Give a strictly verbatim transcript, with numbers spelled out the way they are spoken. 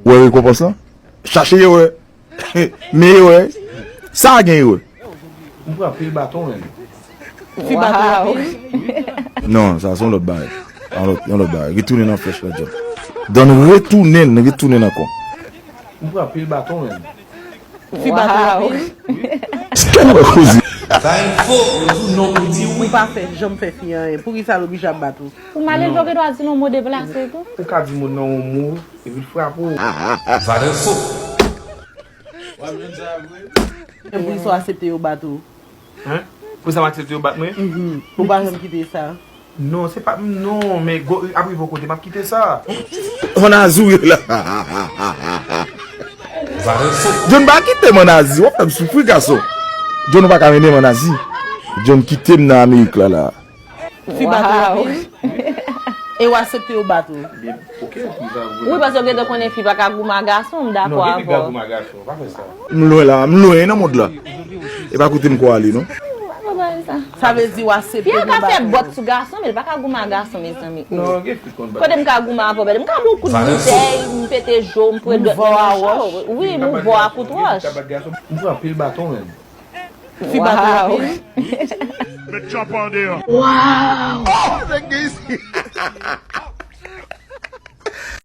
Ou wè rekonpans lan? Chache erè. Men erè. Sa gen erè. M pran pil baton menm. Fi baton anpil. Non, sa se yon lòt bagay. Yon lòt, yon lòt bagay. Retounen nan flèch la, John. Donn retounen, retounen ankò. M pran pil baton menm. Fi baton anpil. Kèl wè koze. Sa e fo, yo di non pou di wi. Ou pa fè, janm fè fi anyen. Poukisa l oblije ap bat ou? Ou malelve ou gen dwa di l yon mo deplase tou. Ou ka di moun nan yon mo, epi l frape w. Sa e fo. E poukisa w aksepte yo bat ou? Hein? Pou sa m aksepte yo bat mwen? Ou pa janm kite sa. Non, se pa, non, men go, ap rive yon kote, m ap kite sa. Mann Azou ye la. John pa kite Mann Azou, w ap fè m soufri gason. John ou pa ka mennen Mann Azou. John kite m nan Amerik la la. Fi bat ou anpil. E w aksepte yo bat ou? Ok, pou sa Wi, paske yo gentan konnen fi pa ka goumen a gason, m dakò Non, gen fi avè ka w. goumen a gason, pa fè sa. M lwen la, m lwen nan mond la. E pa koute m kwa ale non. Sa vle di w aksepte Fi a yo ka fè bat ou? Bòt sou gason, men l pa ka goumen a gason, mezanmi. Non, gen fi konn bat. Kote m ka goumen avè w, bèl? M ka ba w kout boutèy, m pete je w, m pwedòt nan machò. Wi, m ouvè w a kout wòch. M pran pil baton menm. Fi baton anpil. Met tchanpan deyò. Wow!